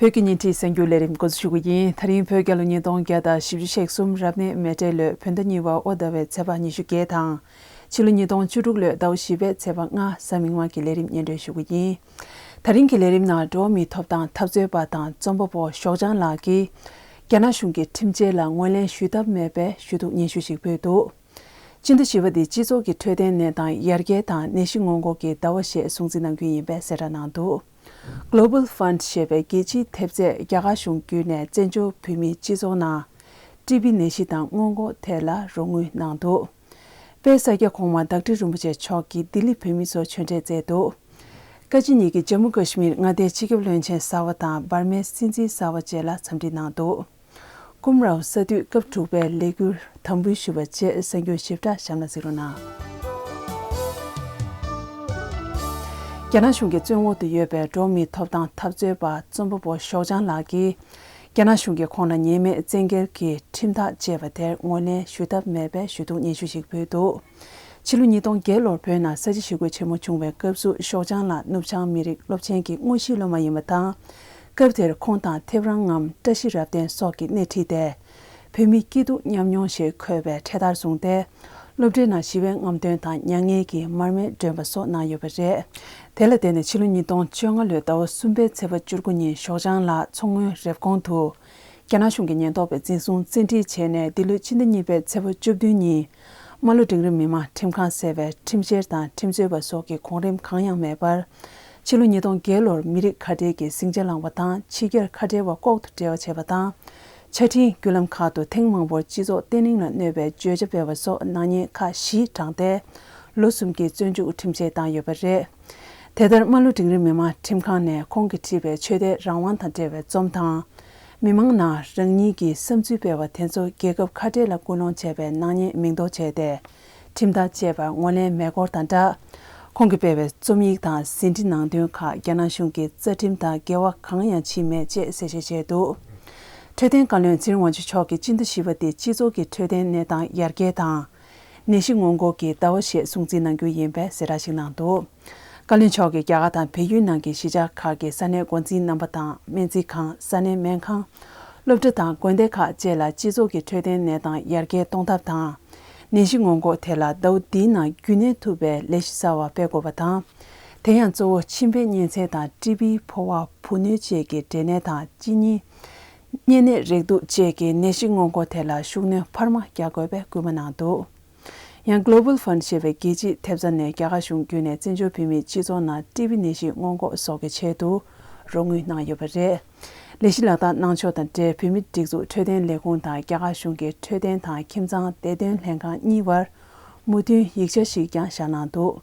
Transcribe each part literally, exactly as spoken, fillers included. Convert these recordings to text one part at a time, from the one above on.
བོད་ཀྱི་ཉིན་བྲིས་གསར་འགྱུར་ལས་རིམ་འགོ་འཛུགས་ཞུ་གི་ཡིན། ད་རིང་བོད་རྒྱལ་ལོ་ཉིས་སྟོང་བརྒྱ་དང་བཞི་བཅུ་ཞེ་གསུམ་རབ་གནས་མེ་སྤྲེལ་ལོའི་བོད་ཟླ་གཉིས་པ་དབོ་ཟླ་བའི་ཚེས་པ་ཉི་ཤུ་བརྒྱད་དང་། ཕྱི་ལོ་ཉིས་སྟོང་བཅུ་དྲུག་ལོའི་ཟླ་བ་བཞི་པའི་ཚེས་པ་ལྔ་གཟའ་མིག་དམར་གྱི་ལས་རིམ་སྙན་སྒྲོན་ཞུ་གི་ཡིན། ད་རིང་གི་ལས་རིམ་ནང་འགྲོ་བ་མིའི་ཐོབ་ཐང་འཐབ་རྩོད་པ་དང་རྩོམ་པ་པོ་ཞོགས་ལྗང་ལགས་ཀྱིས། རྒྱ་ནག་གཞུང་གི་ཁྲིམས་འཆར་ལ་ངོས་ལེན་ཞུ་ཐབས་མེད་པའི་ཞུ་གཏུག་སྙན་ཞུ་ཞིག་ཕུལ་འདུག་སྤྱི་ཟླ་བཞི་པ་འདི་སྤྱི་ཚོགས་ཀྱི་འཕྲོད་བསྟེན་གནས་སྟངས་ཡར་རྒྱས་དང་ནད་གཞི་སྔོན་འགོག་གི་ཟླ་བ་ཞེས་སྲུང་བརྩི་གནང་རྒྱུ་ཡིན་པའི་གསལ་བསྒྲགས་གནང་འདུག Global Fund ཞེས་པའི་རྒྱལ་སྤྱིའི་ཐེབས་རྩས་རྒྱ་གར་གཞུང་བརྒྱུད་ནས་བཙན་བྱོལ་བོད་མིའི་སྤྱི་ཚོགས་ནང་ཊི་བི་ནད་གཞི་དང་སྔོན་འགོག་ཐད་ལ་རོགས་དངུལ་གནང་འདུག་དཔལ་ས་སྐྱ་གོང་མ་བདག་ཁྲི་རིན་པོ་ཆེ་མཆོག་གིས་ལྡི་ལི་བོད་མི་ཚོར་ཆོས་འབྲེལ་བསྩལ་འདུག་བཀའ་སྤྱི་གཉིས་ཀྱིས་ཇམ་མུ་ཀ་ཤི་མིར་མངའ་སྡེའི་སྤྱི་ཁྱབ་བློན་ཆེན་གསར་པ་དང་འབར་མའི་སྲིད་འཛིན་གསར་པ་བཅས་ལ་འཚམས་འདྲི་གནང་འདུག་ཀུམ་རའོ་ས་དུས་སྐབས་དྲུག་པའི་ལས་འགུལ་དམ་འབུལ་ཞུས་པ་བཅས་གསར་འགྱུར་ཞིབ་ཕྲ་གཤམ་ལ་གཟིགས་རོགས་གནང་། རྒྱ་ནག་གཞུང་གི་བཙོན་འོག་ཏུ་ཡོད་པའི་འགྲོ་བ་མིའི་ཐོབ་ཐང་འཐབ་རྩོད་པ་རྩོམ་པ་པོ་ཞོགས་ལྗང་ལགས་ཀྱིས། རྒྱ་ནག་གཞུང་གིས་ཁོང་ལ་ཉེས་མེད་བཙན་འགེལ་གྱི་ཁྲིམས་ཐག་བཅད་པ་དེར་ངོས་ལེན་ཞུ་ཐབས་མེད་པའི་ཞུ་གཏུག་སྙན་ཞུ་ཞིག་ཕུལ་འདུག་ཕྱི་ལོ་ཉིས་སྟོང་བརྒྱད་ལོར་བོད་ནང་ས་བྱི་ཞི་རྒོལ་ཆེན་མོ་བྱུང་བའི་སྐབས་སུ་ཞོགས་ལྗང་ལགས་ནུབ་བྱང་མི་རིགས་སློབ་ཆེན་གྱི་དངོས་གཞིའི་སློབ་མ་ཡིན་པ་དང་། སྐབས་དེར་ཁོང་དང་ཐེའུ་རང་ངམ་བཀྲ་ཤིས་རབ་བརྟན་སོགས་ཀྱིས་སྣེ་ཁྲིད་དེ། བོད་མིའི་སྐྱིད་སྡུག་མཉམ་མྱོང་ཞེས་འཁོད་པའི་འཕྲེད་དར་བཟུང་སྟེ། སློབ་གྲྭའི་ནང་ཞི་བའི་རྔམ་སྟོན་དང་མྱ་ངན་གྱི་མར་མེ་སྒྲོན་པ་སོགས་གནང་ཡོད་པ་རེད། དེ་ལ་བརྟེན་ནས་ཕྱི་ལོ་ཉིས་སྟོང་བཅོ་ལྔ་ལོའི་ཟླ་བ་གསུམ་པའི་ཚེས་པ་བཅུ་དགུ་ཉིན་ཞོགས་ལྗང་ལགས་མཚོ་སྔོན་རེབ་གོང་དུ། རྒྱ་ནག་གཞུང་གི་ཉེན་རྟོག་པས་འཛིན་བཟུང་བཙན་ཁྲིད་བྱས་ནས་འདི་ལོའི་ཕྱི་ཟླ་གཉིས་པའི་ཚེས་པ་བཅུ་བདུན་ཉིན། རྨ་ལྷོ་འབྲིང་རིམ་མི་དམངས་ཁྲིམས་ཁང་ཟེར་བའི་ཁྲིམས་བཤེར་དང་ཁྲིམས་རྩོད་པ་སོགས་ཀྱི་གོང་རིམ་གང་ཡང་མེད་པར། ཕྱི་ལོ་ཉིས་སྟོང་བརྒྱད་ལོར་མི་རིགས་ཁ་བྲལ་གྱི་ཟིང་ཆ་བསླངས་པ་དང་ཕྱི་རྒྱལ་ཁ་བྲལ་བ་ལྐོག་ཏུ་འབྲེལ་བ་བྱས་པ་དང་། ཆ་འཕྲིན་བརྒྱུད་ལམ་ཁག་ཏུ་ཐེངས་མང་པོར་སྤྱི་ཚོགས་བརྟན་ལྷིང་ལ་གནོད་པའི་བརྗོད་བྱ་སྤེལ་བ་སོགས་ནག་ཉེས་ཁག་བཞི་དྲངས་ཏེ། ལོ་གསུམ་གྱི་བཙོན་འཇུག་ཁྲིམས་ཆད་བཏང་ཡོད་པ་རེད། དེ་ལྟར་རྨ་ལྷོ་འབྲིང་རིམ་མི་དམངས་ཁྲིམས་ཁང་ནས་ཁོང་གིས་བྲིས་པའི་ཆོས་དད་རང་དབང་དང་འབྲེལ་བའི་རྩོམ་དང་། མི་མང་ནང་རང་ཉིད་ཀྱི་བསམ་ཚུལ་སྤེལ་བ་དེ་ཚོ་རྒྱལ་ཁབ་ཁ་བྲལ་ལ་སྐུལ་སློང་བྱས་པའི་ནག་ཉེས་མིང་འདོགས་བྱས་ཏེ། ཁྲིམས་ཐག་བཅད་པར་ངོས་ལེན་མེད་སྐོར་དང་སྦྲགས། ཁོང་གིས་སྤེལ་བའི་རྩོམ་ཡིག་དང་ཟིན་བྲིས་ནང་དོན་ཁག་རྒྱ་ནག་གཞུང་གི་རྩ་ཁྲིམས་དང་འགལ་བ་གང་ཡང་ཕྱིན་མེད་ཅེས་གསལ་བཤད་བྱས་འདུག་འཕྲོད་བསྟེན་བཀའ་བློན་ཚེ་རིང་དབང་ཕྱུག་མཆོག་གིས་སྤྱི་ཟླ་བཞི་པ་སྟེ་སྤྱི་ཚོགས་ཀྱི་འཕྲོད་བསྟེན་གནས་སྟངས་ཡར་རྒྱས་དང་། ནད་གཞི་སྔོན་འགོག་གི་ཟླ་བ་ཞེས་སྲུང་བརྩི་གནང་རྒྱུ་ཡིན་པའི་གསལ་བསྒྲགས་ཤིག་གནང་འདུག་བཀའ་བློན་མཆོག་གིས་རྒྱ་གར་དང་བལ་ཡུལ་ནང་གི་གཞིས་ཆགས་ཁག་གི་ས་གནས་འགོ་འཛིན་རྣམ་པ་དང་སྨན་རྩིས་ཁང་། ས་གནས་སྨན་ཁང་། སློབ་གྲྭ་དང་དགོན་སྡེ་ཁག་བཅས་ལ་སྤྱི་ཚོགས་ཀྱི་འཕྲོད་བསྟེན་གནས་སྟངས་ཡར་རྒྱས་གཏོང་ཐབས་དང་། ནད་གཞི་སྔོན་འགོག་ཐད་ལ་ཟླ་བ་འདིའི་ནང་རྒྱུན་གནས་ཐུབ་པའི་ལས་གཞི་གསར་བ་སྤེལ་དགོས་པ་དང་། དེ་ཡང་གཙོ་བོ་མཆིན་པའི་གཉན་ཚད་དང་ཊི་བི། ཕོ་བ། བུ་སྣོད་བཅས་ཀྱི་འབྲས་ནད་དང་གཅིན་སྙི། གཉན་ནད་རེག་དུག་བཅས་ཀྱི་ནད་གཞི་སྔོན་འགོག་ཐད་ལ་ཤུགས་སྣོན་འཕར་མ་རྒྱག་དགོས་པའི་སྐུལ་མ་གནང་འདུག་ཡང་Global Fund ཞེས་པའི་རྒྱལ་སྤྱིའི་ཐེབས་རྩ་ནས་རྒྱ་གར་གཞུང་བརྒྱུད་ནས་བཙན་བྱོལ་བོད་མིའི་སྤྱི་ཚོགས་ནང་ཊི་བི་ནད་གཞི་སྔོན་འགོག་སོགས་ཀྱི་ཆེད་དུ་རོགས་དངུལ་གནང་ཡོད་པ་རེད། ལས་གཞི་ལག་བསྟར་གནང་ཕྱོགས་དང་འབྲེལ་བོད་མིའི་སྒྲིག་འཛུགས་འཕྲོད་བསྟེན་ལས་ཁུངས་དང་རྒྱ་གར་གཞུང་གི་འཕྲོད་བསྟེན་དང་ཁྱིམ་ཚང་བདེ་དོན་ལྷན་ཁང་གཉིས་བར་མོས་མཐུན་ཡིག་ཆ་ཞིག་ཀྱང་བཞག་གནང་འདུག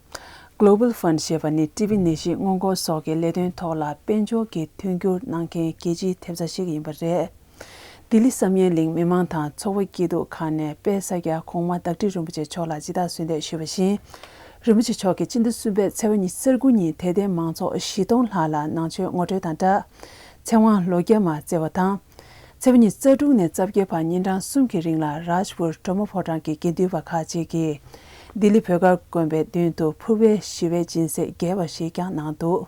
Global Fund ཞེས་པ་ནི་ཊི་བི་ནད་གཞི་སྔོན་འགོག་སོགས་ཀྱི་ལས་དོན་ཐོག་ལ་དཔལ་འབྱོར་གྱི་མཐུན་འགྱུར་གནང་མཁན་རྒྱལ་སྤྱིའི་ཐེབས་རྩ་ཞིག་ཡིན་པ་རེད། ལྡི་ལི་བསམ་ཡས་གླིང་མི་མང་དང་ཚོགས་པ་སྐྱིད་སྡུག་ཁག་ནས་དཔལ་ས་སྐྱ་གོང་མ་བདག་ཁྲི་རིན་པོ་ཆེ་མཆོག་ལ་ཇི་ལྟར་གསོལ་འདེབས་ཞུས་པ་བཞིན། རིན་པོ་ཆེ་མཆོག་གིས་སྤྱི་ཟླ་གསུམ་པའི་ཚེས་པ་ཉི་ཤུ་རྩ་དགུ་ཉིན་དད་ལྡན་མང་ཚོགས་བཞི་སྟོང་ལྷག་ལ་ནང་ཆོས་ངོ་སྤྲོད་དང་སྦྲགས། ཚེ་དབང་ལོ་བརྒྱ་མ་བསྩལ་བ་དང་། ཚེས་པ་ཉི་ཤུ་རྩ་དྲུག་ནས་རྩ་བརྒྱད་བར་ཉིན་གྲངས་གསུམ་གྱི་རིང་ལ་རཱཇ་པུར་སྒྲོལ་མ་ཕོ་བྲང་གི་དགེ་འདུན་པ་ཁག་ཅིག་གིས་ལྡི་ལི་བོད་དཀར་དགོན་པའི་མདུན་དུ་ཕུར་པའི་ཞི་བའི་སྦྱིན་སྲེག་རྒྱས་པ་ཞིག་ཀྱང་གནང་འདུག་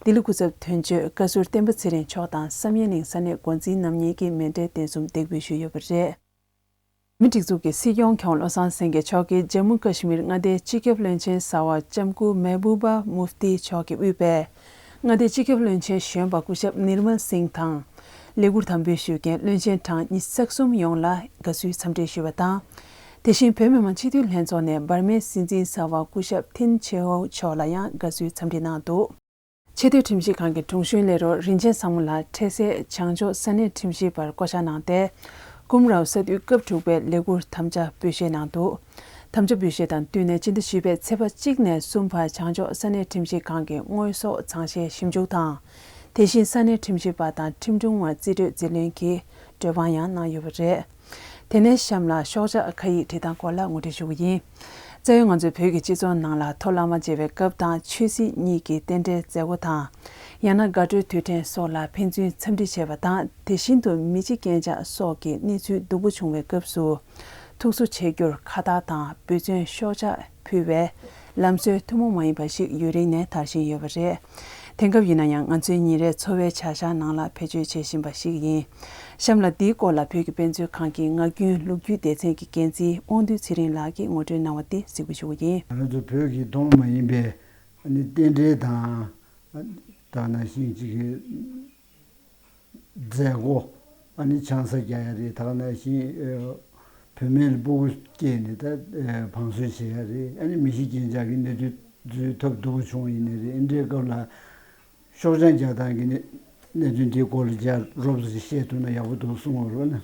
ལྡི་ལི་སྐུ་ཚབ་དོན་གཅོད་བཀའ་ཟུར་བསྟན་པ་ཚེ་རིང་མཆོག་དང་བསམ་ཡས་གླིང་ས་གནས་འགོ་འཛིན་རྣམ་གཉིས་ཀྱིས་མཎྜལ་རྟེན་གསུམ་འདེགས་འབུལ་ཞུས་ཡོད་པ་རེད། མི་སྒྲིག་འཛུགས་ཀྱི་སྲིད་སྐྱོང་མཁན་བློ་བཟང་སེང་གེ་མཆོག་གིས་ཇམ་མུ་ཀ་ཤི་མིར་མངའ་སྡེའི་སྤྱི་ཁྱབ་བློན་ཆེན་གསར་བ་ལྕམ་སྐུ་མེ་བུ་བ་མུབ་ཏི་མཆོག་གིས་དབུས་པའི་མངའ་སྡེའི་སྤྱི་ཁྱབ་བློན་ཆེན་གཞོན་པ་སྐུ་ཞབས་ནིར་མལ་སིང་དང་། ལས་འཁུར་དམ་འབུལ་ཞུ་མཁན་བློན་ཆེན་གྲངས་ཉི་ཤུ་རྩ་གསུམ་ཡོངས་ལ་དགའ་བསུའི་འཚམས་འདྲི་ཞུས་པ་དང་། དེ་བཞིན་བོད་མི་མང་སྤྱི་འཐུས་ལྷན་ཚོགས་ནས་འབར་མའི་སྲིད་འཛིན་གསར་པ་སྐུ་ཞབས་ཐིན་ཆེ་ཧོ་མཆོག་ལ་ཡང་དགའ་བསུའི་འཚམས་འདྲི་གནང་འདུག་ཆེས་མཐོའི་ཁྲིམས་ཞིབ་ཁང་གི་དྲུང་གཞོན་ལས་རོགས་རིན་ཆེན་བཟང་མོ་ལགས་འཕྲལ་སེལ་བྱང་ཕྱོགས་ས་གནས་ཁྲིམས་ཞིབ་པར་བསྐོ་བཞག་གནང་སྟེ། ཀུམ་རའོ་ས་འཐུས་སྐབས་དྲུག་པའི་ལས་འཁུར་དམ་བཅའ་སྤོས་བཞེས་གནང་འདུག་དམ་བཅའ་སྤོས་བཞེས་དང་བསྟུན་ནས་སྤྱི་ཟླ་བཞི་པའི་ཚེས་པ་གཅིག་ནས་གསུམ་བར་བྱང་ཕྱོགས་ས་གནས་ཁྲིམས་ཞིབ་ཁང་གི་དངོས་ཟོག་གཙང་བཤེར་ཞིབ་འཇུག་དང་། དེ་བཞིན་ས་གནས་ཁྲིམས་ཞིབ་པ་དང་ཁྲིམས་དྲུང་བར་རྩིས་སྤྲོད་འཛིན་བློན་གྱི་གྲོས་དཔང་ཡང་གནང་ཡོད་པ་རེད། དེ་ནས་གཤམ་ལ་ཤོག་ཆག་ཁ་ཡིག་བྲིས་སྟངས་སྐོར་ལ་ངོ་སྤྲོད་ཞུ་གི་ཡིན། རྩ་བའི་ང་ཚོས་བོད་ཀྱི་སྤྱི་ཚོགས་ནང་ལ་ཐོ་བླ་མ་མཇལ་བའི་སྐབས་དང་ཆོས་སྲིད་གཉིས་ཀྱི་རྟེན་འབྲེལ་མཛད་སྒོ་དང་། ཡང་ན་དགའ་སྤྲོའི་དུས་དྲན་སོགས་ལ་ཕན་ཚུན་འཚམས་འདྲི་བྱེད་པ་དང་། དེ་བཞིན་དུ་མི་འཆི་རྐྱེན་ཆག་སོགས་ཀྱི་གནས་ཚུལ་སྡུག་པོ་བྱུང་བའི་སྐབས་སུ། ཐུགས་གསོ་བྱེད་རྒྱུར་ཁ་བཏགས་དང་འབུལ་མཚོན་ཤོག་ཆག་ཕུལ་བའི་ལམ་སྲོལ་ཐུན་མོང་མ་ཡིན་པ་ཞིག་ཡུན་རིང་ནས་དར་བཞིན་ཡོད་པ་རེད། དེང་སྐབས་ཡིན་ན་ཡང་ང་ཚོའི་ཉིན་རེའི་འཚོ་བའི་བྱ་གཞག་ནང་ལ་བེད་སྤྱོད་བྱེད་བཞིན་པ་ཞིག་ཡིན། གཤམ་ལ་འདིའི་སྐོར་ལ་བོད་ཀྱི་དཔེ་མཛོད་ཁང་གི་ངག་རྒྱུན་ལོ་རྒྱུས་སྡེ་ཚན་གྱི་འགན་འཛིན་དབང་འདུས་ཚེ་རིང་ལགས་ཀྱིས་ངོ་སྤྲོད་གནང་བ་འདི་གཟིགས་འབུལ་ཞུ་བ་ཡིན། ང་ཚོ་བོད་ཀྱི་གདོང་མ་ཡིན་པའི་ཨ་ནི་རྟེན་འབྲེལ་དང་། ད་ནང་བཞིན་གཅིག་གི་མཛད་སྒོ། ཨ་ནི་ཆང་ས་རྒྱག་ཡ་རེད། ད་ག་ནང་བཞིན་ཨ་བུད་མེད་ལ་སྤུ་གུ་སྐྱེས་ནས་ད་ཨ་བང་སོ་བྱེད་ཡ་རེད། ཨ་ནི་མི་ཤི་རྐྱེན་ཆག་གི་གནས་ཚུལ་འཛུལ་ཐབས་སྡུག་པོ་བྱུང་བ་ཡིན་ནའི་རེད། ཨ་འདྲའི་སྐབས་ལ་ཤོག་བྱང་རྒྱག་སྟངས་ཀྱི་གནས་གནད་དོན་དེའི་སྐོར་ལ་རྒྱག་རོབ་ཙམ་ཞིག་བཤད་ཐུབ་ན་ཡག་པོ་འདུག་གསུངས་པ་རེད་ན།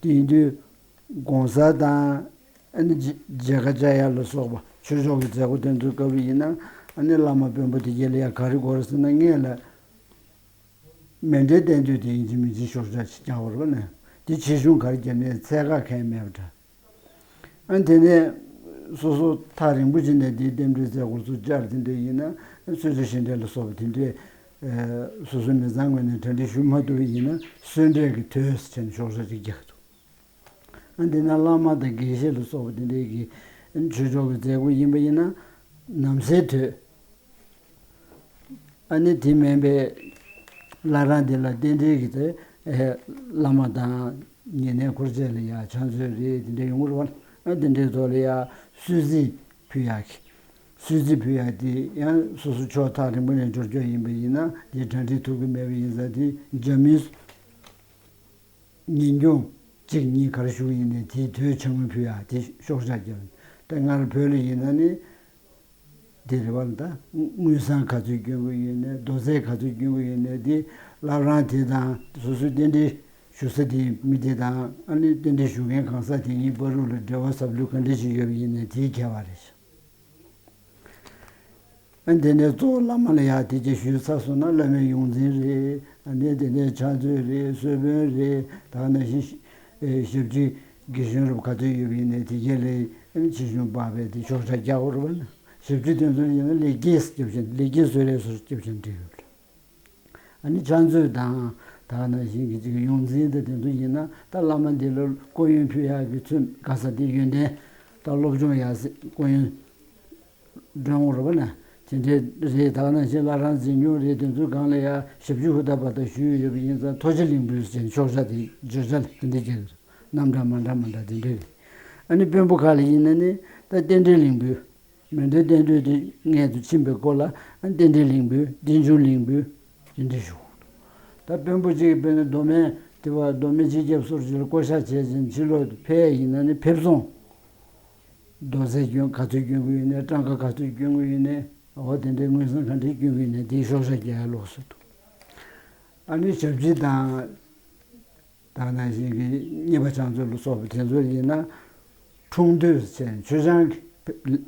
དེ་ཡིན་དུས་༸གོང་ས་དང་། ཨ་ནི་མཇལ་མཇལ་ཁ་བཅར་ཡ་ལ་སོགས་པ་ཆོས་ཕྱོགས་ཀྱི་མཛད་སྒོ་དེ་ཚོའི་སྐབས་ཡིན་ན། ཨ་ནི་བླ་མ་དཔོན་པོ་དེ་གྱད་ལ་ཡ་ག་རེ་དགོས་རེད་ཟེར་ན། སྔོན་ལ་མཎྜལ་རྟེན་མཛོད་དེ་ཡིན་གཅིག་མིན་གཅིག་ཤོག་བྱང་ཞིག་རྒྱག་དགོས་རེད་པ་ན། དེ་ཆེ་ཆུང་ག་རེ་བརྒྱབ་ནའི་ཚད་བཀག་གང་ཡང་མེད་པ་འདྲ། ཨ་ནི་དེ་ནས་སོ་སོ་ཐག་རིང་པོ་ཅིག་ནས་དེའི་རྟེན་འབྲེལ་མཛད་སྒོ་ཚོ་བཅར། དེ་འདྲ་ཡིན་ན་གསོལ་ཇ་ཤིང་འབྲས་ལ་སོགས་པ་དེ་འདྲས་ཨ་སོ་སོའི་མི་ཚང་ངོས་ནས་གྲ་སྒྲིག་ཞུ་མ་ཐུབ་པ་ཡིན་ན་གསོལ་འབྲས་ཀྱི་དོས་ཟེར་བྱས་ནས་ཤོག་བྱང་ཅིག་རྒྱག་གི་འདུག་ཨ་འདི་ན་བླ་མ་དང་དགེ་བཤེས་ལ་སོགས་པ་དེ་འདྲའི་གི་ཆོས་ཕྱོགས་ཀྱི་མཛད་སྒོ་ཡིན་པ་ཡིན་ན་ནམ་སེར་དོད། ཨ་ནི་དེ་མིན་པའི་བླ་བྲང་འདི་ལ་རྟེན་འབྲེལ་གྱི་དེ་ཨེ་བླ་མ་དང་ཉེ་གནས་འཁོར་བཅས་ལ་ཡ་ཕྱག་མཛོད་རེད། དེ་འདྲ་ཡོང་གི་རེད་པ། ཨ་དེ་འདྲའི་ཐོག་ལ་ཡ་གསོལ་ཚིགས་ཕུལ་ཡག་གི། གསོལ་ཚིགས་ཕུལ་ཡག་དེ་ཡང་སོ་སོ་ཕྱོགས་ཐག་རིང་པོ་ནས་འབྱོར་རྒྱུ་ཡིན་པ་ཡིན་ན་དེ་གྲ་སྒྲིག་ཐུབ་ཀྱི་མེད་པ་ཡིན་ཙང་། དེ་འཇམ་མིན་ཉིན་གུང་གཅིག་གཉིས་ག་རེ་བཞུགས་ཡིན་ནའི་དེའི་དོས་ཕྱག་དངུལ་ཕུལ་ཡག་དེ་ཤོག་བྱང་རྒྱབ། ད་སྔར་བོད་ལ་ཡིན་ན་ནི་དེ་རེད་པ། ད་དངུལ་སྲང་ག་ཚོད་སྐྱོན་གྱི་ཡོད་ནའི་རྡོ་ཚད་ག་ཚོད་སྐྱོན་གྱི་ཡོད་ནའི་དེ་བླ་བྲང་དེ་དང་སོ་སོའི་རྟེན་འབྲེལ་ཞུ་ས་དེའི་མི་དེ་དང་། ཨ་ནི་རྟེན་འབྲེལ་ཞུ་མཁན་གང་ཟག་དེ་གཉིས་བར་དུ་ལ་འབྲེལ་བ་ཟབ་ལྷུག་ག་འདྲ་ཞིག་ཡོད་པ་ཡིན་ནའི་དེའི་ཁྱད་པར་རེད། ཨ་དེ་ནས་གཙོ་བོ་བླ་མ་ལ་ཡ་དེ་ཅིག་ཞུས་ཚར་སོང་ན་བླ་མའི་ཡོངས་འཛིན་རེད། ཨ་ནི་དེ་ནས་ཕྱག་མཛོད་རེད། གསོལ་དཔོན་རེད། ད་ནང་བཞིན་ཞབས་ཕྱི་དགེ་གཞོན་རབ་ག་ཚོད་ཡོད་པ་ཡིན་ནའི་དེ་གྱད་ལ་ཨ་ནི་ཆེ་ཆུང་དཔག་པའི་དེ་ཤོག་བྱང་རྒྱག་དགོས་རེད་པ་ན། ཞབས་ཕྱི་དེ་ཚོ་ཡིན་ན་ལེགས་སྐྱེས་རྒྱབ་བཞིན། ལེགས་སྐྱེས་གསོལ་རས་སོགས་རྒྱབ་བཞིན་འགྲིག་ཡོད་པ་རེད། ཨ་ནི་ཕྱག་མཛོད་དང་ད་ནང་བཞིན་གྱི་ཅིག་ཡོངས་འཛིན་དང་དེ་ཚོ་ཡིན་ན་ད་བླ་མ་འདི་ལ་སྐུ་ཡོན་ཕུལ་ཡག་གི་ཚུལ་ག་ས་དེ་ཡོན་ཏན་ད་སློབ་སྦྱོང་ཡག་སྐུ་ཡོན་འདོན་དགོས་རེད་པ་ན། དེ་འདྲའི་རེད། ད་ག་ནང་བཞིན་བླ་བྲང་འཛིན་སྐྱོང་རེད། དེ་ཚོའི་སྒང་ལ་ཡ་ཞབས་ཕྱི་ཧུར་ཐག་པ་ཐག་ཞུས་ཡོད་པ་ཡིན་ཙང་ཐོག་ཆེ་གླིང་བུ་ཟེར་ཤོག་བྱང་དེ་བརྗོད་བྱ་ལ་དེ་འདྲ་རྒྱག་གི་རེད། རྣམ་གྲངས་མ་འདྲ་མ་འདྲ་དེ་འདྲ་རེད། ཨ་ནི་དཔོན་པོ་ཁག་ལ་ཡིན་ན་ནི་ད་རྟེན་འབྲེལ་གླིང་བུ། མཎྜལ་རྟེན་མཛོད་དེ་སྔོན་དུ་ཕྱིན་པའི་སྐོར་ལ་ཨ་ནི་རྟེན་འབྲེལ་གླིང་བུ། རྟེན་འབྱུང་གླིང་བུ། དེ་འདྲ་ཞུ། ད་དཔོན་པོ་གཅིག་གིས་དཔེར་ན་མདོ་སྨད་དེ་བ་མདོ་སྨད་སྤྱི་ཁྱབ་སོར་ཆུ་ལ་བསྐོ་བཞག་བྱས་ཙང་ཕྱི་ལོགས་སུ་ཕེབས་ཡ་ཡིན་ན་ནི་ཕེབས་སོང་། རྡོ་ཚད་སྐྱོན་ག་ཚོད་སྐྱོན་གྱི་ཡོད་ནའི། གྲངས་ཀ་ག་ཚོད་སྐྱོན་གྱི་ཡོད་ནའི། འོ་དེ་འདྲའི་དངུལ་སྲང་ག་འདྲས་སྐྱོན་གྱི་ཡོད་ནའི་དེའི་ཤོག་བྱང་རྒྱག་ཡ་ལོགས་སུ་འདུག་ཨ་ནི་ཞབས་ཕྱི་དང་། ད་ནང་བཞིན་གྱི་གཉེར་པ་ཕྱག་མཛོད་ལ་སོགས་པ་དེ་ཚོ་ཡིན་ན་འཁྲུངས་དུས་ཟེར་ཆོས་ཆང་གི་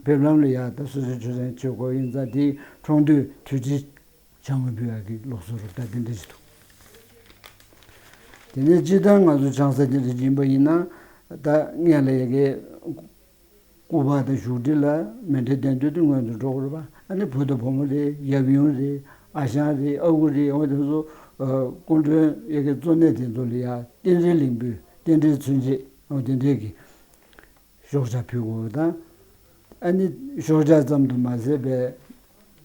ཕེབས་ལམ་ལ་ཡ་ད་སོ་སོའི་ཆོས་ཆང་མཆོད་དགོས་ཡིན་ཙང་དེའི་འཁྲུངས་དུས་དུས་དྲན་ཕྱག་དངུལ་ཕུལ་ཡག་གི་ལུགས་སྲོལ་རུ་ད་དེ་འདྲ་ཞིག་འདུག་དེ་ནས་སྤྱིར་བཏང་ང་ཚོ་ཆང་ས་དེ་འདྲ་ཡིན་པ་ཡིན་ན་ད་སྔོན་ལ་ཡ་གི་སྐུ་པར་དང་བཞུགས་ཁྲི་ལ་མཎྜལ་རྟེན་མཛོད་དེ་སྔོན་དུ་འགྲོ་དགོས་རེད་པ། ཨ་ནི་བུ་དང་བུ་མོ་རེད། ཡབ་ཡུམ་རེད། ཨ་ཞང་རེད། ཨ་ཁུ་རེད། འོ་དེ་ཚོ་ཨ་སྐུ་མགྲོན་ཡ་གི་གཙོ་གནད་དེ་ཚོ་ལ་ཡ་རྟེན་འབྲེལ་གླིང་བུ། རྟེན་འབྲེལ་མཚོན་བྱེད། འོ་དེ་འདྲའི་གི་ཤོག་བྱང་ཕུལ་དགོས་པ་དང་། ཨ་ནི་ཤོག་བྱང་ཙམ་དུ་མ་ཟད་པའི་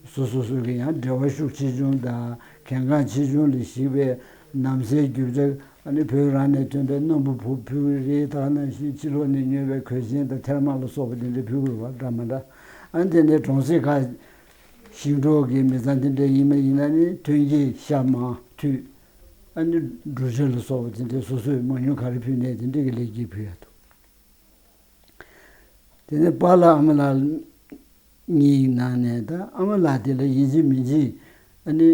སོ་སོ་སོ་གི་ཡང་འབྲེལ་བ་ཤུགས་ཆེ་ཆུང་དང་གལ་འགངས་ཆེ་ཆུང་ལ་གཞིགས་པའི་ནམ་སེར་རྒྱུ་ཆ། ཨ་ནི་བོད་རང་ནས་ཐོན་པའི་སྣམ་བུ་ཕུ་ཕུལ་གྱི་རེད། ད་ག་ནང་བཞིན་ཕྱི་ལོགས་ནས་ཉོས་པའི་གོས་ཆེན་དང་ཐེར་མ་ལ་སོགས་པ་དེ་འདྲ་ཕུལ་གྱི་རེད་པ། འདྲ་མི་འདྲ། ཨ་ནི་དེ་ནས་གྲོང་གསེབ་ཁག་ཞིང་འབྲོག་གི་མི་ཚང་དེ་འདྲ་ཡིན་པ་ཡིན་ན་ནི་ཐོན་སྐྱེད་ཤ་མར་ཐུད། ཨ་ནི་འབྲུ་ཆུ་ལ་སོགས་པ་དེ་འདྲ་སོ་སོས་མང་ཉུང་ག་རེ་ཕུལ་ནའི་དེ་འདྲ་གི་ལེགས་སྐྱེས་ཕུལ་ཡ་འདུག་དེ་ནས་པཱ་ལགས་ཨ་མ་ལགས་གཉིས་ནང་ནས་ད་ཨ་མ་ལགས་དེ་ལ་ཡིན་གཅིག་མིན་གཅིག་ཨ་ནི་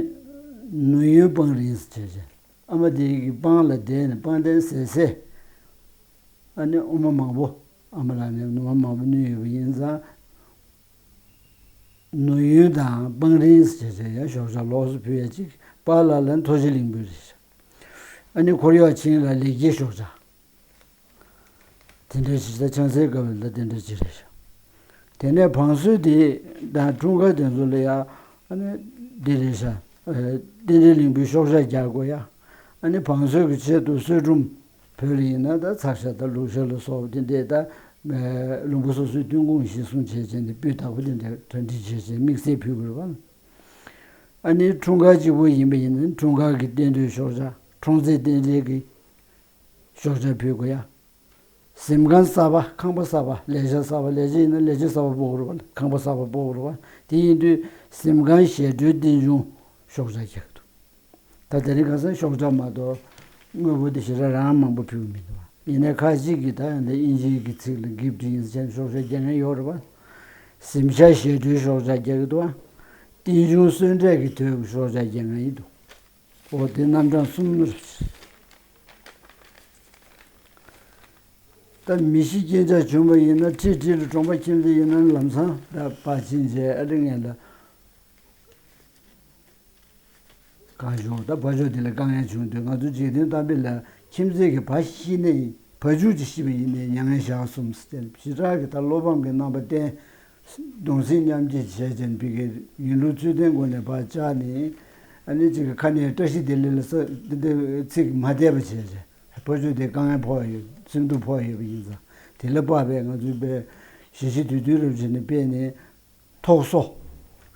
ནོར་ཡོན་སྤང་རིང་ཟེར་བྱས། ཨ་མ་དེ་གི་སྤང་ལ་བསྡད་ནས་སྤང་རྟེན་ཟེར་ཟེར། ཨ་ནི་འོ་མ་མང་པོ། ཨ་མ་ལགས་ནས་འོ་མ་མང་པོ་བསྣུན་ཡོད་པ་ཡིན་ཙང་། ནོར་ཡོན་དང་སྤང་རིང་ཟེར་བྱས་ཡ་ཤོག་བྱང་ལོགས་སུ་ཕུལ་ཡ་གཅིག་པཱ་ལགས་ལ་ཐོག་ཆེ་གླིང་བུ་རེད། ཨ་ནི་ཁོར་ཡུག་ཆེན་ལ་ལེགས་སྐྱེས་ཤོག་བྱང་། དེ་འདྲའི་ཞིག་ད་ཆང་སའི་སྐབས་ལ་དེ་འདྲ་ཅིག་རེད་ཤག་དེ་ནས་བང་སོ་དེ་དང་འཁྲུངས་སྐར་དེ་ཚོ་ལ་ཡ་ཨ་ནི་འདི་རེད་ཤག་ཨ་རྟེན་འབྲེལ་གླིང་བུའི་ཤོག་བྱང་རྒྱག་དགོས་ཡ། ཨ་ནི་བང་སོ་གི་ཆེད་དུ་གསོལ་སྒྲུབ། བོད་ལ་ཡིན་ན་ད་ཚགས་ཤ་དང་ལུག་ཤ་ལ་སོགས་པ་དེ་འདྲས། ད་ལུང་པ་སོ་སོའི་ཐོན་ཁུངས་གཞིར་བཟུང་བྱས་བྱས་ནས་སྤུས་དག་པོ་དེ་འདྲས་གྲ་སྒྲིག་བྱས་བྱས་དམིགས་བསལ་ཕུལ་དགོས་རེད་པ། ཨ་ནི་འཁྲུངས་སྐར་གཅིག་པོ་ཡིན་པ་ཡིན་ན་འཁྲུངས་སྐར་གྱི་རྟེན་འབྲེལ་ཤོག་བྱ། འཁྲུངས་ཚེས་རྟེན་འབྲེལ་གྱི་ཤོག་བྱ་ཕུལ་དགོས་ཡ། གཟིམ་ཁང་གསར་པ། ཁང་པ་གསར་པ། ལས་བྱ་གསར་པ། ལས་བྱ་ཡིན་ན་ལས་བྱ་གསར་པ་སྤོ་དགོས་རེད་པ། ཁང་པ་གསར་པ་སྤོ་དགོས་རེད་པ། དེ་ཡིན་དུས་གཟིམ་ཁང་ཞལ་འདྲུད་རྟེན་འབྱུང་ཤོག་བྱ་རྒྱག་གི་འདུག་ད་དེ་རིང་ཁ་སང་ཤོག་བྱ་མ་གཏོགས་དངོས་པོ་དེ་ཞེ་དྲག་རང་མང་པོ་ཕུལ་གྱི་མི་འདུག་པ། ཡིན་ནའི་ཁ་ཅིག་གིས་ད་ཡང་དེ་དབྱིན་ཇིའི་གི་ཚིག་ལ་གིཕ་ཊི་ཡིན་ཟེར་བྱས་ནས་ཤོག་བྱ་རྒྱག་མཁན་ཡོད་རེད་པ། གཟིམ་ཤག་ཞལ་འདྲུད་ཤོག་བྱ་རྒྱག་གི་འདུག་པ། རྟེན་འབྱུང་གསོལ་འདྲེན་གྱི་དོད་ཀྱི་ཤོག་བྱ་རྒྱག་མཁན་ཡིན་འདུག་འོ་དེ་རྣམ་གྲངས་གསུམ་རེད། ད་མི་ཤི་རྐྱེན་ཆག་བྱུང་བ་ཡིན་ན་ཁྲི་ཁྲི་ལ་གྲོང་པ་ཁྱིམ་མཚེས་ཡིན་ན་ལམ་སང་ད་ཕར་ཕྱིན་བྱས་ཨ་རི་ངན་ལ་གང་བྱུང་ད་ཕར་ཕྱོགས་དེ་ལ་དཀའ་ངལ་བྱུང་དུས་ང་ཚོ་འཇིག་རྟེན་གཏམ་དཔེ་ལ་ཁྱིམ་མཚེས་ཀྱི་ཕ་ཤི་ནས་ཕ་ཕྱུགས་ཀྱི་ཤི་བ་ཡིན་ནའི་མྱ་ངན་ཞག་གསུམ་ཟེར་ཞེ་དྲག་གི་ད་བློ་ཕམ་གྱི་རྣམ་པ་བསྟན། གདུང་སེམས་མཉམ་སྐྱེད་བྱས་ཅན་པི་ཀའི་ཡིན་ལུགས་ཚུལ་ལྡན་སྒོ་ནས་ཕར་བཅར་ནས་ཨ་ནི་གཅིག་གི་ཁ་ནས་བཀྲ་ཤིས་བདེ་ལེགས་ལ་ས་འདི་འདྲ་ཚིག་མ་བསྡད་པ་བྱས་བྱས་ཕར་ཕྱོགས་དེ་དཀའ་ངལ་ཕོག་ཡོད། སེམས་སྡུག་ཕོག་ཡོད་པ་ཡིན་ཙང་དེ་ལ་དཔག་པའི་ང་ཚོའི་པའི་ཞི་བྱེད་དུས་དུས་རབས་བྱས་ནས་སྤེལ་ནས་ཐོག་གསོ་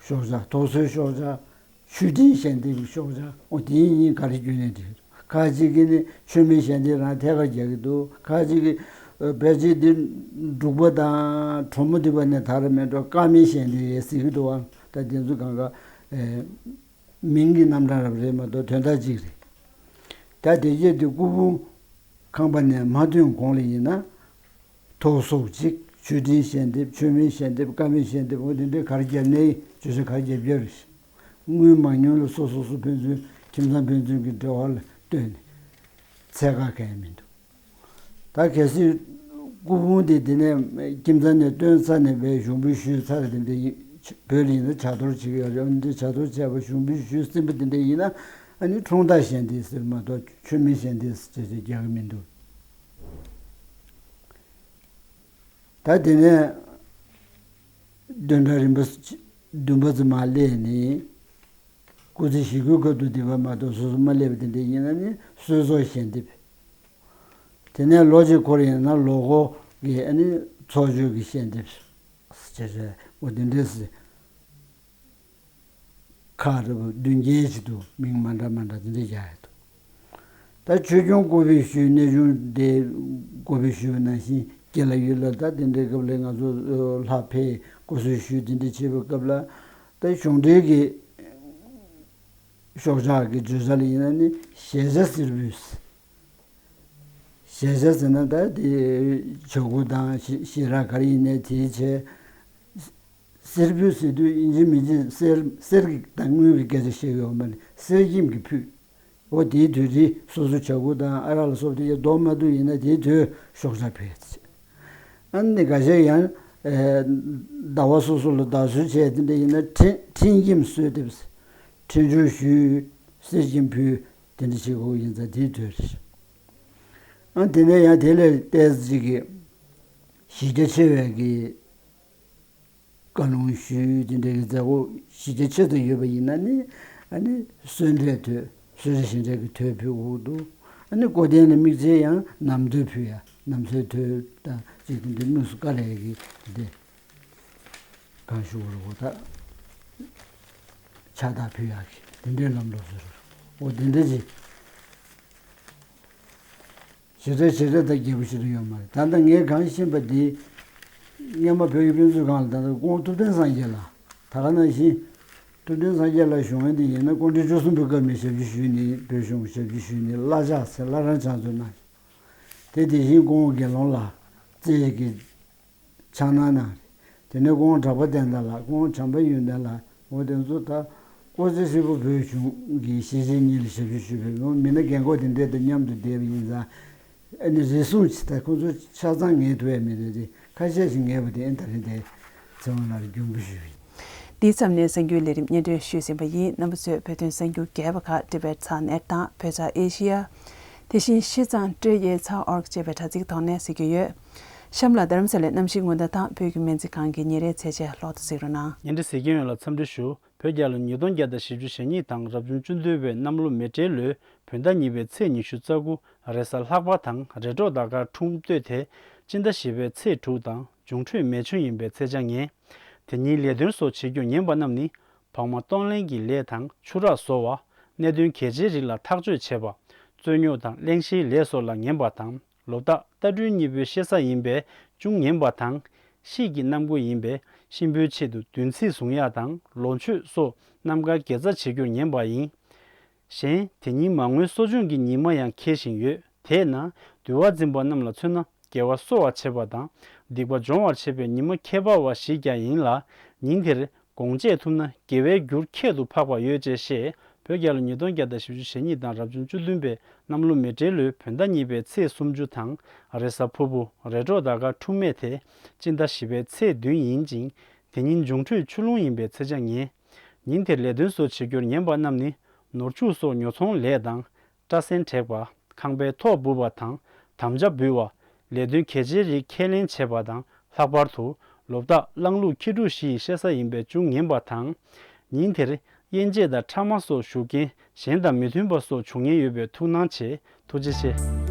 ཤོག་བྱ། ཐོག་གསོའི་ཤོག་བྱ། མཆོད་སྤྲིན་ཞལ་འདེབས་ཀྱི་ཤོག་བྱ། འོ་དེ་གཉིས་ག་རེ་བརྒྱུད་ནས་འགྲིག་ཁ་ཅིག་གིས་ནི་མཆོད་མེ་ཞལ་འདེབས་རང་ཐད་ཀར་རྒྱག་གི་འདུག་ཁ་ཅིག་གིས་ཨ་ཕལ་ཆེར་འདི་འབྲུག་པ་དང་གྲོ་མོ་འདི་པ་ནས་དར་མེད་འགྲོ་དཀར་མེ་ཞལ་འདེབས་རེད་ཟེར་གྱི་འདུག་ཨ་ད་དེ་ཚོ་གང་ག་ཨེ་མིང་གི་རྣམ་གྲངས་རབ་རེད་མ་གཏོགས་དོན་དག་གཅིག་རེད། ད་དེ་རྗེས་དེ་སྐུ་ཕུང་ཁང་པ་ནས་མ་ཐོན་གོང་ལ་ཡིན་ན། ཐོག་གསོ་གཅིག་མཆོད་སྤྲིན་ཞལ་འདེབས། མཆོད་མེ་ཞལ་འདེབས། དཀར་མེ་ཞལ་འདེབས། འོ་དེ་འདྲའི་གར་རྒྱབ་ནའི་བརྗོད་བྱ་གར་རྒྱབ་རྒྱབ་རེད། དངུལ་མང་ཉུང་ལ་སོ་སོ་སོ་ཕན་ཚུན་ཁྱིམ་ཚང་ཕན་ཚུན་གྱི་འབྲེལ་བ་ལ་ལྟོས་ནས་ཚད་བཀག་གང་ཡང་མི་འདུག་ད་གལ་སྲིད་སྐུ་ཕུང་དེ་དེ་ནས་ཁྱིམ་ཚང་ནས་བཏོན་ཚར་ནས་བའི་ཞུགས་འབུལ་ཞུས་ཚར་དེ་འདྲ་ཡིན། བོད་ལ་ཡིན་ན་བྱ་གཏོར་བྱེད་ཀྱི་ཡོད་རེད། འདི་བྱ་གཏོར་བྱས་པ་ཞུགས་འབུལ་ཞུས་ཟིན་པ་དེ་འདྲ་ཡིན་ན་ཨ་ནི་འཁྲུངས་རྟགས་ཞལ་འདེབས་ཟེར་མ་གཏོགས་མཆོད་མེ་ཞལ་འདེབས་ཟེར་བྱས་རྒྱག་གི་མི་འདུག་ད་དེ་ནས་བདུན་ཕྲག་རིམ་པ་བདུན་པ་ཙམ་མར་སླེབས་ནས་སྐུ་ཚེ་ཞེ་དགུའི་སྐབས་དུ་བསྡད་པ་མ་གཏོགས་སོ་སོ་མ་སླེབས་པ་དེ་འདྲ་ཡིན་ན་ནི་གསོལ་ཚོགས་ཞལ་འདེབས། དེ་ནས་ལོ་གཅིག་འཁོར་ཡིན་ན་ལོ་འཁོར་གྱི་ཨ་ནི་ཚོགས་མཆོད་ཀྱི་ཞལ་འདེབས་ཟེར་བྱས་འོ་དེ་འདྲ་ཟེར། ཁག་རེ་བ་བདུན་བརྒྱད་ཅིག་འདུག་མིང་མ་འདྲ་མ་འདྲ་དེ་འདྲ་རྒྱག་ཡ་འདུག་ད་ཆོས་སྐྱོང་སྐུ་པའི་ཤུལ་གནས་ཆུང་དེ་སྐུ་པའི་ཤུལ་ནང་བཞིན་སྐྱེ་ལ་ཡུལ་ལ་ད་དེ་འདྲའི་སྐབས་ལ་ང་ཚོ་ལྷ་ཕེབས་སྐུ་གསོལ་ཞུས་དེ་འདྲ་བྱེད་པའི་སྐབས་ལ་ད་གཞུང་འབྲེལ་གྱི་ཤོག་ཆག་གི་བརྗོད་བྱ་ལ་ཡིན་ན་ནི་ཞལ་ཆད་གསེར་ཕུད། ཞལ་ཆད་ཟེར་ན་ད་དེ་བྱ་ཁུ་དང་ཞི་ཞི་རག་ག་རེ་ཡིན་ནའི་དེའི་ཆེད། གསེར་ཕུད་ཟེར་དུས་ཡིན་གཅིག་མིན་གཅིག་གསེར་གསེར་གྱི་དང་དངུལ་གྱི་སྐད་ཆ་བཤད་ཡོད་མ་རེད། གསེར་སྐྱེམས་ཀྱི་ཕུད། འོ་དེའི་དུས་དེ་སོ་སོ་བྱ་ཁུ་དང་ཨ་རག་ལ་སོགས་དེ་ཡ་ལྡོག་མ་ཐུབ་ཡིན་ན་དེའི་དུས་ཤོག་ཆག་ཕུད་ཡ་ཚེ། ཨ་ནི་འགའ་ཤས་ཡང་ཟླ་བ་སོ་སོ་ལ་བདག་གསོལ་བྱས་དེ་འདྲ་ཡིན་ན་འཕྲིན་འཕྲིན་སྐྱེམས་གསོལ་འདེབས། འཕྲིན་བཅོལ་ཞུས་གསེར་སྐྱེམས་ཕུད་དེ་འདྲ་བྱེད་དགོས་ཡིན་ཙང་དེའི་དུས་རེད། ཨ་དེ་ནས་ཡང་དེ་ལས་ཏོག་ཙམ་ཅིག་གི་གཞི་རྒྱ་ཆེ་བའི་གི་བཀའ་ལུང་ཞུས་དེ་འདྲའི་གི་མཛད་སྒོ་གཞི་རྒྱ་ཆེ་ཙམ་ཡོད་པ་ཡིན་ན་ནི་ཨ་ནི་གསོལ་འདྲེ་དོད་གསོལ་རས་གཞན་འདྲའི་གི་དོད་ཕུལ་འོག་ཏུ་ཨ་ནི་སྐུ་རྟེན་ལ་དམིགས་བྱས་ཡང་ནམ་དོད་ཕུལ་ཡ་ནམ་སྲོས་དོད་དང་ཅིག་དེ་འདྲའི་དམིགས་སུ་བཀར་ཡ་གི་དེ་གང་ཞུ་བར་འོ་ད་ཕྱག་རྟགས་ཕུལ་ཡ་གི་དེ་འདྲའི་ལམ་ལུགས་ཟེར་འོ་དེ་འདྲ་ཅིག་ཞེ་དྲག་ཞེ་དྲག་དང་རྒྱས་པོ་ཞིག་ཏུ་ཡོད་མ་རེད། ད་ལྟ་ངས་གང་ཤེས་པ་འདི་སྔོན་མ་བོད་ཀྱི་དཔེ་མཛོད་ཁང་ལ་ད་ལྟ་སྐུ་ངོ་ཐུབ་བསྟན་སངས་རྒྱས་ལགས་ད་ག་ནང་བཞིན་ཐུབ་བསྟན་སངས་རྒྱས་ལགས་བཞུགས་ཡོན་དེ་ཡིན་ན་སྐུ་ཕྲེང་བཅུ་གསུམ་པའི་སྐབས་ནས་ཞབས་ཕྱི་ཞུས་ནས་བོད་གཞུང་ཞབས་ཕྱི་ཞུས་ནས་བླ་ཕྱག་ཟེར་བླ་བྲང་ཕྱག་མཛོད་གནང་། དེ་དེ་བཞིན་སྐུ་ངོ་དགེ་སློང་ལགས་རྩེ་གི་ཕྱག་ན་གནང་རེད། དེ་ནས་སྐུ་ངོ་གྲགས་པ་བསྟན་དར་ལགས་སྐུ་ངོ་བྱམས་པ་ཡོན་ཏན་ལགས་འོ་དེ་ཚོ་ད་སྐུ་ཚེ་ཧྲིལ་པོ་བོད་གཞུང་གི་ཤེས་བྱའི་གཉིས་ལ་ཞབས་ཕྱི་ཞུས་པའི་ངོ་མི་སྣ་རྒན་གོག་དེ་འདྲས་དང་མཉམ་དུ་བསྡད་པ་ཡིན་ཙང་ཨ་ནི་རེ་ཟུང་ཅིག་ད་ཁོ་ཚོ་ཆ་ཚང་ངེས་ཐུབ་ཡ་མི་འདུག་སྟེ་ཁ་ཤས་ཤིག་ངེས་པ་དེ་ཨེ་ད་རིང་དེ་ཚེ་དབང་ལགས་ལ་རྒྱུན་བུ་ཞུས་ཡིན། འདིའི་མཚམས་ནས་གསར་འགྱུར་ལས་རིམ་སྙན་སྒྲོན་ཞུས་ཟིན་པ་ཡིན། རྣམ་པ་ཚོས་བོད་དོན་གསར་འགྱུར་རྒྱས་པ་ཁག་Tibet Satnet དང་བོད་ཚགས་ཨེ་ཤི་ཡ། དེ་བཞིན་ཤིས་ཙང་ཊི་ཨེ་ཚ་ཨོར་ཅེས་པའི་དྲ་ཚིགས་ཐོག་ནས་གཟིགས་རྒྱུ་ཡོད། གཤམ་ལ་རྡ་རམ་ས་ལའི་གནམ་གཤིས་སྔོན་བརྡ་དང་བོད་ཀྱི་སྨན་རྩིས་ཁང་གི་ཉིན་རེའི་ཚེས་ཆ་ལྷག་ཏུ་གཟིགས་རོགས་གནང་། བརྙན་འཕྲིན་གཟིགས་མཁན་ཡོངས་ལ་འཚམས་འདྲི་ཞུ། བོད་རྒྱལ་ལོ་ཉིས་སྟོང་བརྒྱ་དང་བཞི་བཅུ་ཞེ་གཉིས་དང་རབ་བྱུང་བཅུ་བདུན་པའི་གནམ་ལོ་མེ་སྤྲེལ་ལོའི་བོད་ཟླ་གཉིས་པའི་ཚེས་ཉི་ཤུ་རྩ་དགུ་རེས་གཟའ་ལྷག་པ་དང་རེས་གྲོགས་ཟླ་སྐར་འཁྲུངས་སྟོད་དེ་སྤྱི་ཟླ་བཞི་པའི་ཚེས་དྲུག་དང་འབྱུང་འཕྲོད་མེ་མཆོད་ཡིན་པའི་ཚེས་ཆ་ངེས། དེ་ཉིན་ལས་དོན་སོགས་བྱེད་རྒྱུ་ངན་པ་རྣམས་ནི་ བག་མ་གཏོང་ལེན་གྱི་ལས་དང་ཆུ་རགས་བཟོ་བ། གནད་དོན་གལ་ཆེའི་རིགས་ལ་ཐག་གཅོད་བྱེད་པ། རྩོད་རྙོག་དང་གླེང་གཞིའི་ལས་སོགས་ལ་ཉན་པ་དང་། ལོ་རྟགས་རྟ་སྦྲུལ་གཉིས་པོའི་ཤེས་ས་ཡིན་པས་ཅུང་ངན་པ་དང་། དཔྱིད་ཀྱི་གནམ་སྒོ་ཡིན་པས་གཤིན་པོའི་ཆེད་དུ་བདུན་ཚིགས་བཟུང་ཡག་དང་ལོ་མཆོད་སོགས་རྣམ་དཀར་དགེ་རྩ་བྱེད་རྒྱུར་ཉན་པ་ཡིན། གཞན་དེ་ཉིན་མ་རྔོན་གསོ་སྦྱོང་གི་ཉི་མ་ཡང་འཁེལ་བཞིན་ཡོད། དེས་ན་འདུལ་བ་འཛིན་པ་རྣམས་ལ་མཚོན་ན་དགེ་བ་གསོ་བར་བྱེད་པ་དང་སྡིག་པ་སྦྱོང་བར་བྱེད་པའི་ཉི་མ་ཁྱད་པར་བ་ཞིག་ཀྱང་ཡིན་ལ། ཉིན་དེར་དགོངས་བཅད་ཐུབ་ན་དགེ་བའི་རྒྱུར་ཁྱད་དུ་འཕགས་པ་ཡོད་ཅེས་བཤད། བོད་རྒྱལ་ལོ་ཉིས་སྟོང་བརྒྱ་དང་བཞི་བཅུ་ཞེ་གཉིས་དང་རབ་བྱུང་བཅུ་བདུན་པའི་གནམ་ལོ་མེ་སྤྲེལ་ལོའི་བོད་ཟླ་གཉིས་པའི་ཚེས་སུམ་ཅུ་དང་། རེས་གཟའ་ཕུར་བུ། རེས་གྲོགས་ཟླ་སྐར་འཁྲུངས་མེད་དེ། སྤྱི་ཟླ་བཞི་པའི་ཚེས་བདུན་ཡིན་ཅིང་། དེ་ཉིན་འབྱུང་འཕྲོད་ཆུ་ཀླུང་ཡིན་པས་ཚེས་ཆ་ངན། ཉིན་དེར་ལས་དོན་སོགས་བྱེད་རྒྱུར་ཉན་པ་རྣམས་ནི། ནོར་ཕྱུགས་སོགས་ཉོ་ཚོང་ལས་དང་། སྐྲ་སེན་བྲེག་པ། ཁང་པའི་ཐོག་སྦུབ་པ་དང་དམ་བཅའ་འབུལ་བ། ལས་དོན་གལ་ཆེའི་རིགས་ཁས་ལེན་བྱེད་པ་དང་། ལྷག་པར་དུ་ལོ་རྟགས་གླང་ལུག་ཁྱི་འབྲུག་བཞི་ཡི་ཤེས་ས་ཡིན་པས་ཅུང་ངན་པ་དང་། ཉིན་དེར་དབྱེན་འབྱེད་དང་ཕྲ་མ་སོགས་ཞུ་མཁན་གཞན་དང་མི་མཐུན་པ་སོགས་བྱུང་ཉེན་ཡོད་པས་ཐུགས་སྣང་བྱེད། ཐུགས་རྗེ་ཆེ།